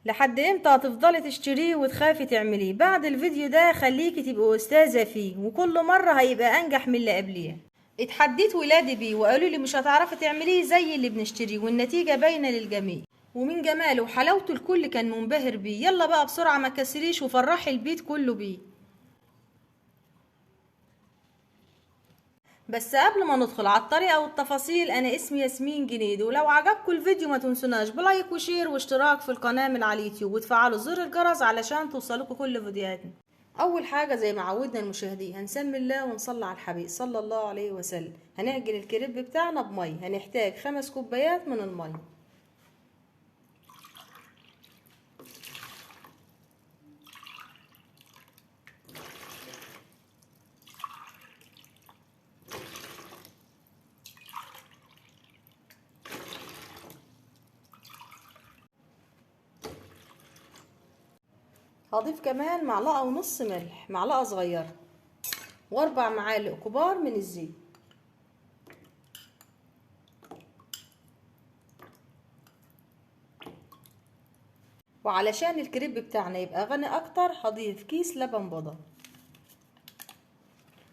لحد امتى هتفضلي تشتريه وتخافي تعمليه؟ بعد الفيديو ده خليكي تبقي استاذه فيه، وكل مرة هيبقى انجح من اللي قبليه. اتحديت ولادي بيه وقالوا لي مش هتعرفي تعمليه زي اللي بنشتريه، والنتيجة باينة للجميع، ومن جماله وحلاوته الكل كان منبهر بيه. يلا بقى بسرعة ما كسريش وفرحي البيت كله بيه. بس قبل ما ندخل على الطريقة والتفاصيل، انا اسمي ياسمين جنيد، ولو عجبكم الفيديو ما تنسوناش ب like و share واشتراك في القناة من على اليوتيوب، وتفعلوا زر الجرس علشان توصلكم كل فيديوهاتنا. اول حاجة زي ما عودنا المشاهدين، هنسمي الله ونصلي على الحبيب صلى الله عليه وسلم. هنعجن الكريب بتاعنا بميه، هنحتاج 5 كوبايات من المية. هضيف كمان 1.5 معلقة ملح، معلقة صغيرة، و4 معالق كبار من الزيت. وعلشان الكريب بتاعنا يبقى غني اكتر هضيف كيس لبن بودرة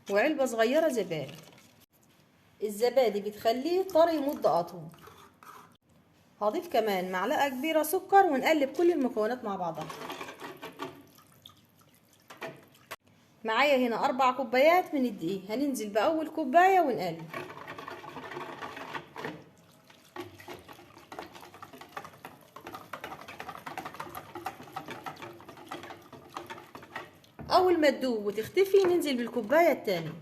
وعلبة صغيرة زبادي. الزبادي بتخليه طري مدة اطول. هضيف كمان معلقة كبيرة سكر، ونقلب كل المكونات مع بعضها. معايا هنا 4 كوبايات من الدقيق، هننزل بأول كوباية ونقلب. أول ما تدوب وتختفي ننزل بالكوباية التانية.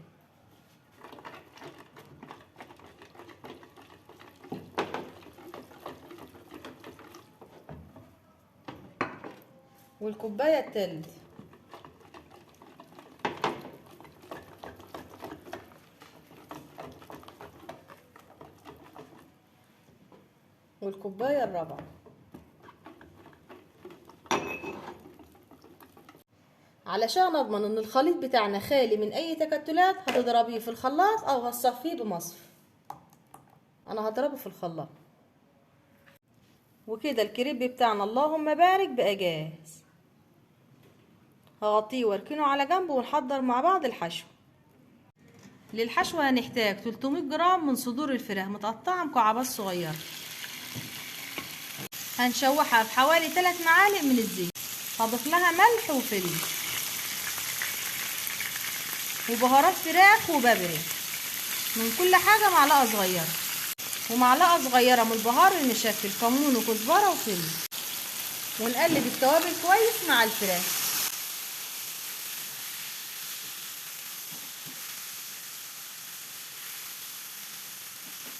والكوباية التالتة. والكوباية الرابعة. علشان اضمن ان الخليط بتاعنا خالي من اي تكتلات هتضربيه في الخلاط او هتصفيه بمصف. انا هضربه في الخلاط. وكده الكريب بتاعنا اللهم بارك بقى جاهز. هغطيه واركنه على جنب، ونحضر مع بعض الحشو. للحشو هنحتاج 300 جرام من صدور الفراخ متقطعه مكعبات صغيرة، هنشوحها في حوالي 3 معالق من الزيت. هضيف لها ملح وفلفل وبهارات فراخ وبابريكا، من كل حاجة معلقه صغيرة، ومعلقة صغيرة من البهار المشكل، كمون وكزبره وفلفل، ونقلب التوابل كويس مع الفراخ.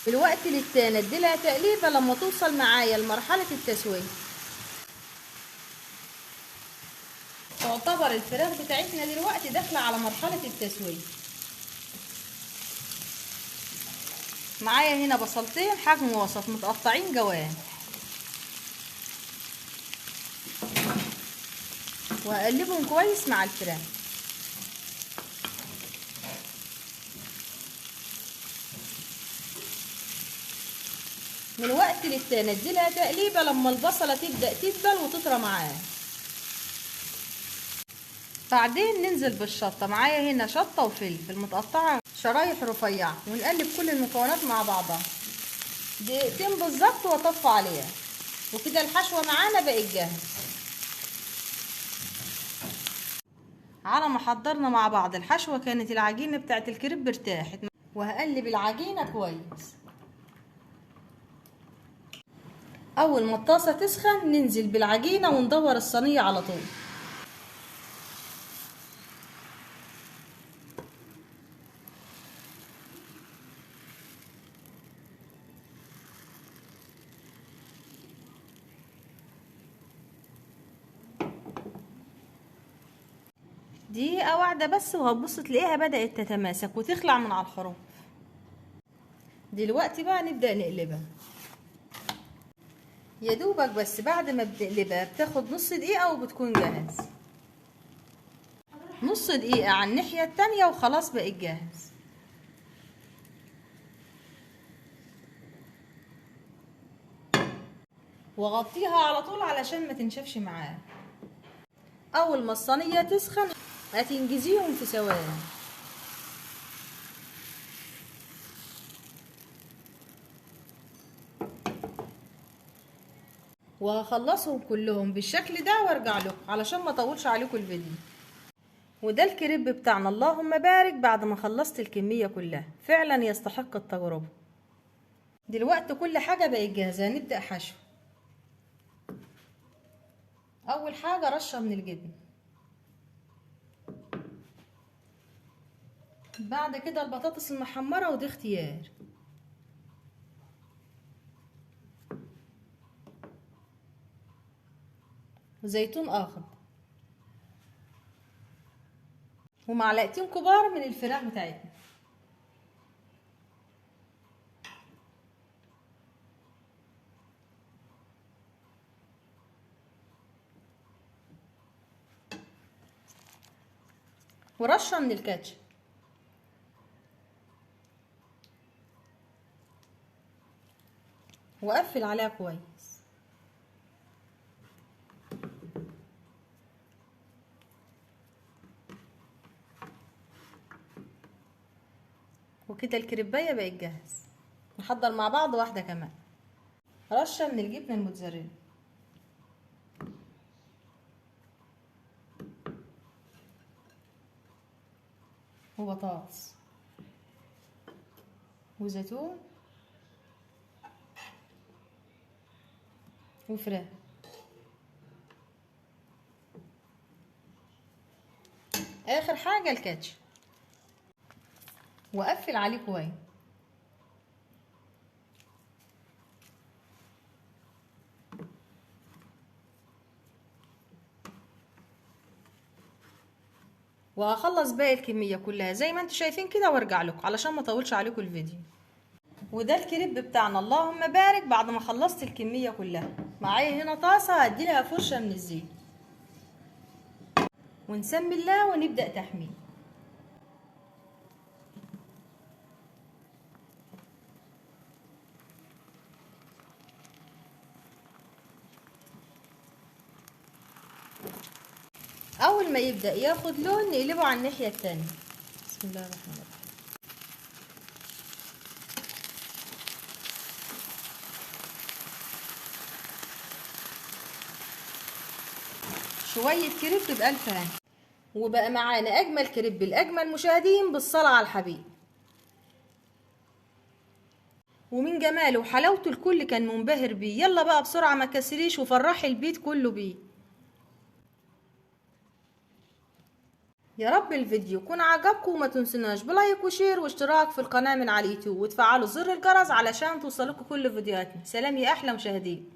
الوقت للتاني اديلها تقليبه لما توصل معايا لمرحلة التسوية. تعتبر الفراخ بتاعتنا دلوقتي داخله على مرحلة التسوية. معايا هنا بصلتين حجم وسط متقطعين جوانح، وهقلبهم كويس مع الفراخ. من وقت للتاني اديلها تقليبه لما البصله تبدا تدبل وتطرى معاها. بعدين ننزل بالشطه. معايا هنا شطه وفلفل متقطعه شرايح رفيعة، ونقلب كل المكونات مع بعضها دقيقتين بالظبط واطفي عليها. وكده الحشوه معانا بقت جاهزة. على ما حضرنا مع بعض الحشوه كانت العجينة بتاعت الكريب ارتاحت، وهقلب العجينة كويس. اول ما الطاسه تسخن ننزل بالعجينه وندور الصينية على طول. دقيقة واحدة بس وهتبص تلاقيها بدأت تتماسك وتخلع من على الحروف. دلوقتي بقى نبدأ نقلبها. يا دوبك بس بعد ما بتقلبها بتاخد نص دقيقة وبتكون جاهز. نص دقيقة على الناحية التانية وخلاص بقت جاهز. وغطيها على طول علشان ما تنشفش معاه. اول ما الصينية تسخن هتنجزيهم في ثواني. وهخلصهم كلهم بالشكل ده وارجع لكم علشان ما اطولش عليكم الفيديو. وده الكريب بتاعنا اللهم بارك بعد ما خلصت الكمية كلها، فعلا يستحق التجربة. دلوقتي كل حاجة بقت جاهزة، هنبدأ حشو. اول حاجة رشة من الجبن، بعد كده البطاطس المحمرة ودي اختيار، وزيتون اخضر، ومعلقتين كبار من الفراخ بتاعتنا. ورشه من الكاتشب. وقفل عليها كويس. وكده الكريبايه بقت جاهز. نحضر مع بعض واحدة كمان. رشه من الجبنة الموتزاريلا، وبطاطس، وزيتون، وفراخ. اخر حاجة الكاتشب. وقفل عليه كويس. وهخلص باقي الكمية كلها زي ما انتم شايفين كده وارجع لكم علشان ما اطولش عليكم الفيديو. وده الكريب بتاعنا اللهم بارك بعد ما خلصت الكمية كلها. معايا هنا طاسه هدي لها فرشه من الزيت، ونسمي الله ونبدا تحميل. اول ما يبدا ياخد لون نقلبه على الناحية الثانية. بسم الله الرحمن الرحيم. شوية كريب بألف هنا، وبقى معانا اجمل كريب لاجمل مشاهدين بالصلاة على الحبيب. ومن جماله وحلاوته الكل كان منبهر بيه. يلا بقى بسرعة ما كسريش وفرحي البيت كله بيه. يا رب الفيديو يكون عجبكم، وما تنسوناش ب like و share واشتراك في القناة من على اليوتيوب، وتفعلوا زر الجرس علشان توصلكم كل فيديوهاتنا. سلام يا احلى مشاهدين.